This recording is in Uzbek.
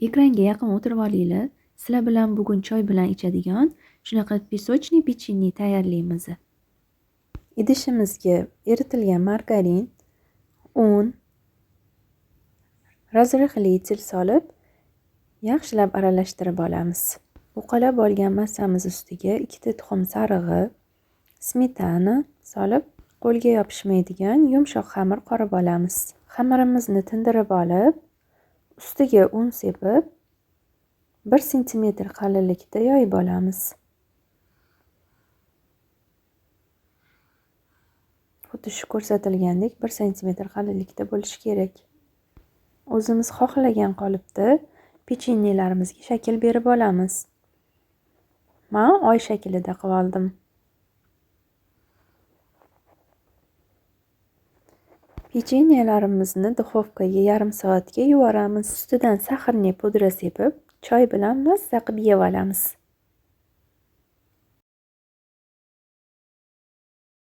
Ekranga yaqin o'tirib olinglar. Sizlar bilan bugun choy bilan ichadigan shunaqa песочный pechenye tayyorlaymiz. Idishimizga eritilgan margarin, un, разрыхлитель solib, yaxshilab aralashtirib olamiz. Uqalab olgan massamiz ustiga 2 ta tuxum sarig'i, smetana solib, qo'lga yopishmaydigan yumshoq xamir qorib olamiz. Xamirimizni tindirib olib, ustiga un sepib, 1 santimetr qalinlikda yoyib olamiz. Xuddi shu ko'rsatilgandek 1 santimetr qalinlikda bo'lishi kerak. O'zimiz xohlagan qolipda pechenyelarimizga shakl berib olamiz. Men oy shaklida qilib oldim. Pechenyelarimizni duxovkaga yarim soatga yuboramiz. Ustidan saxarniy pudra sepib, choy bilan mazza qilib yeb olamiz.